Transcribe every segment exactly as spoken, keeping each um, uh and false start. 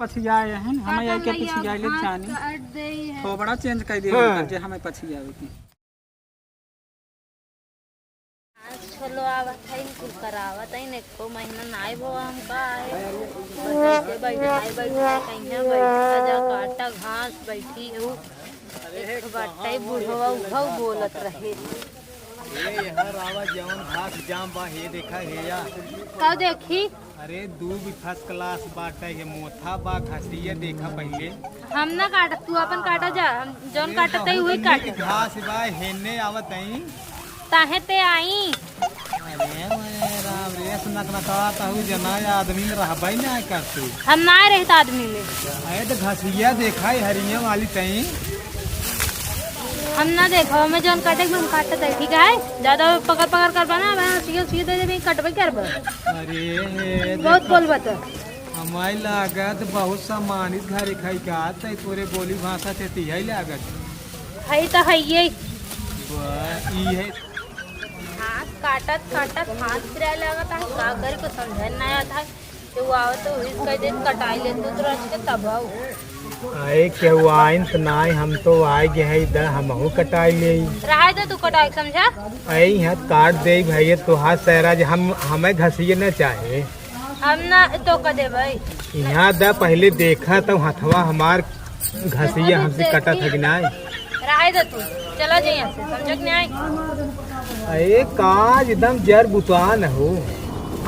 पछियाए हैं, हम काटन आई के लइया, पछियाए ले घास जानी। काट दे है। थोबड़ा चेंज कर दे हाँ। उनकर, जे हमें पछियावे के। आज छोलो आवत है, इनको करावत है, एको महीना नाई भो हम का है। बस ऐसे बैठाई, बैठाई, कहीं बैठा जा, काटा घास, बैठी हूँ। एक बाटे बुढ़वा उहौ बोलत रहे। ए, यहाँ रावा जवन घास जाम बा, हे देखा, हे या। का देखी? अरे, दूबि first class बाटे, हे मोथा बा, घसिया देखा पहिले। हम ना काटब, तू अपन काटा जा, हम जौन अरे, काटत हई, बहुत उहे नीक काटब। घास बा, हेने आवत हई। ताहे ते आई। अरे, मैं राम रे, सुनक नकात हूँ, जना आदमी में रहबे ना करते। हम ना रहत आदमी में। अरे, तो घसिया देखा ही हरिये वाली तई। हम ना देखो, हमें जौन काटे के हम काटत है, ठीक है? ज्यादा पकड़ पकड़ करबा ना, मैं सीधे सीधे दे देबे, कटबे करबा। अरे, हे, बहुत देखो। बोलबा तो। हमारी लागत बहुत सम्मानित घर खाई का, तई तोरे बोली भाषा से तिहाई लागत। हई तो हइये। वाह, ई है। घास काटत काटत हाथ पिराए लागत है, का करी, कुछ समझे ना आवत है। केहू आवत तो उही कह दे, कटाई ले तू तुरंत के तब आओ। अरे केहू आइन त नाई, हम तो आए गए है इधर, हमहू कटाई ले। रहा दे तू कटाई, समझा? अरे यहाँ काट दे भैया, तोहार सहरा जे हम, हमें घसिए न चाहे। हम ना तो कह दे भाई। यहाँ दा पहले देखा तो हथवा हमार घसिया हमसे कटत है कि नाई? रहाई दे तू, चला जाए यहाँ से, समझा कि नाई? अरे का एकदम जर बुतान हो।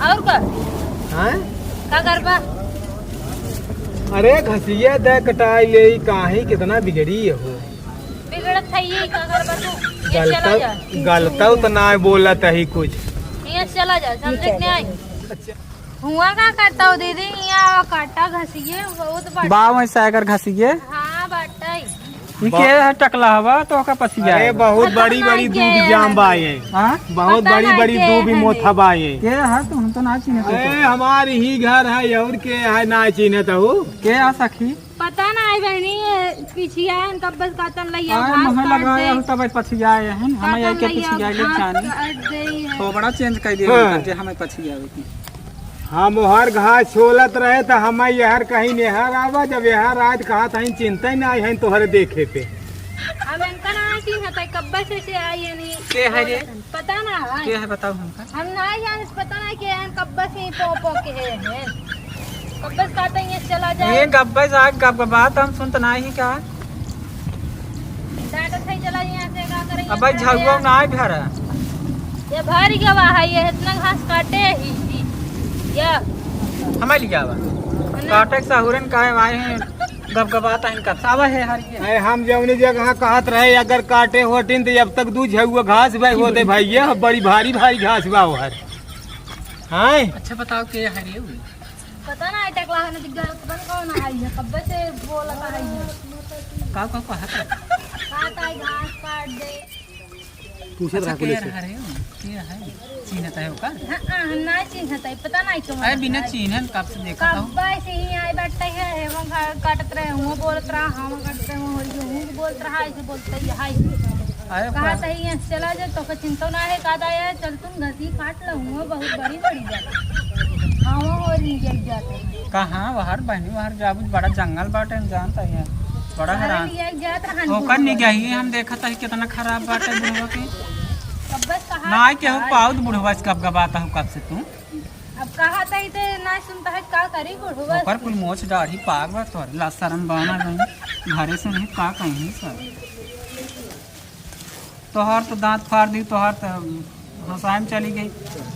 और का? हाँ? का करबा? अरे घसिया दे कटाई ले, काहे कितना बिगड़ी हो? बिगड़त है ये, का करबा तू? ये चला गलता, जा। गलता तो ना बोलत ही कुछ। ये चला जा, समझा कि नाई? अच्छा। हुआ का करता हो दीदी, यहाँ आवा काटा घसिए, बहुत बड़ा। बा वैसा एकर घसिए। हाँ, बाटा ही। ई बा- के है टकला हवा तो ओका पसिया अरे, है। बहुत पता बड़ी ना बड़ी के दूब है। जाम बा ये। हाँ? बहुत पता बड़ी ना बड़ी के दूब है मोथा बा ये। के है तू, हम तो ना चिन्हत अरे, हमार ही घर है और के है ना चिन्हत हो? के आ सखी? पता ना है बहनी, ये पिछिया है, इनका बस काटन लइया, अरे, घास मोहर काट लगाया दे। हो तब पछिया है, हम काटन आई के लइया, पछिया ले घास जानी। काट दे है। थोबड़ा चेंज कर दिया हाँ। उनकर, जे हमें पछिया होती। हम हर घास छोलत रहे त हम यहर कहीं नेहर आवा, जब यहर आए त कहा त हम चिंता ही ना आई हैं तोहरे देखे पे। हम इनका ना चिन्हत है, कब्बे से, से आई है नहीं। के है रे? पता ना है। के है बताओ हमका? हम ना जाने, पता ना के है, कब्बे से ही पो पो के है, है। कब्बे से कहते हैं ये चला जाए। ये गब्बे से आग गब गबात हम सुनत ना ही का? डाटा सही चला यहाँ से का करें, अब भाई यहाँ झगुआ ना आए घर है। ये भर गवा है, ये इतना घास काटे ही, ही। ये हमें लिया बा। ना। काटे के साहुरन काहे आए हैं, गबगबात हैं कब सावा है हर ये। अरे हम जौनी जगह कहत रहे, अगर काटे होतिन तो अब तक दू झगुआ घास बे होते भाई, ये बड़ी भारी भारी घास बा हर। हाँ? अच्छा बताओ के है रे? पता ना, टकला है ना, दिख गया, पता नहीं कौन आई है, कब्बे से बोला का आई है। का, का, का है? का, का घास काट दे। पूछत अच्छा, रहा के पुलिस से। रहा रे? के है? चिन्हत है ओका? हाँ, हाँ, हम ना चिन्हत है, पता नहीं क्यों अरे, आता बिना है। चिन्हन कब से देखत हो? कब्बे से ही आए बैठे हैं, एवं घास काटत रहे, हुआ बोलत रहा, हम काटत रहे, हुआ बोलत रहा, ऐसे बोलते ही है। अरे, कहा का? सही है, चला जा, तो का चिंता ना है, का दाया, चल तुम घसी काट लो, हुआ बहुत बड़ी बड़ी जात। हाँ, वो हो रही है जात। कहाँ बाहर बहनी, बाहर जाबू, बड़ा जंगल बाटे, हम जानता है, बड़ा बाहर हैरान। लिया जात रहन ओकर दूर। निगही हम देखत है कितना खराब बाटे बुढ़वा के। अब बस कहा ना, केहू पाउत बुढ़वा से कब गबाता हूँ कब से तू। अब कहा तई ते ना सुनता है, का करी बुढ़वा ओकर से? कुल मोछ दाढ़ी पाग बा तोहरे, ला शरम बाना गई, घरे से नहीं का कहीं सब। तोहार तो दांत फाड़ दी, तोहार तो हंसाए में चली गई।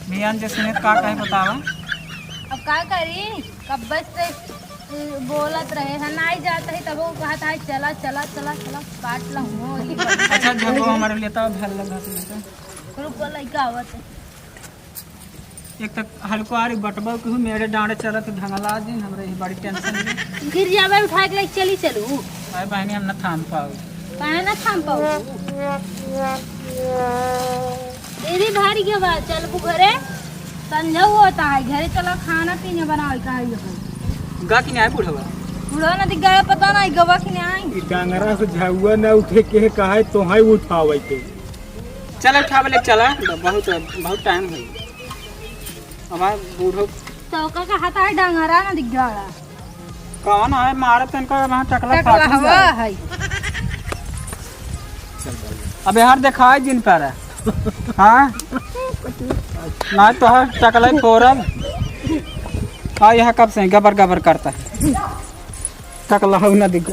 मियान जे सुने का कहे बतावा? अब का करी, कब्बे से बोलत रहे है, ना आई जात है, तब वो कहत है, "चला, चला, चला, चला, काट ला हुआ।" अच्छा, झगो हमारे लेता, भल लगा से लेता। रुको, लइका आवत है। एक तक हल्को आ रही बटबा के हूँ, मेरे डांडे चलत ढंगला दिन, हमरे ही बड़ी टेंशन है। गिर जावे, उठा के लेके चली चलू। अरे बहनी, हम ना थाम पाओ। काहे ना थाम पाओ? दीदी भारी के बा, चलबू घरे, संझा होता है, घरे चला, खाना पीना बनावे का है ये। गा कि नहीं आए बुढ़वा? बुढ़वा ना दिख गया, पता नहीं गवा कि नहीं आई। ई डांगरा से झउआ ना उठे के कहा है, तोहाई उठावे के। चल उठावे ले चला, बहुत, बहुत टाइम है। हमार बूढ़ो तो का कहता है, डांगरा ना दिख गया। कौन है मारे तनको, यहाँ टकला टकला फाटू हवा जाए। है। अब यार देखाई जिन पर है। हाँ? ना तो है टकला ही फोरब। हाँ, यहाँ कब से गबर गबर करता है। टकला हो ना दिख।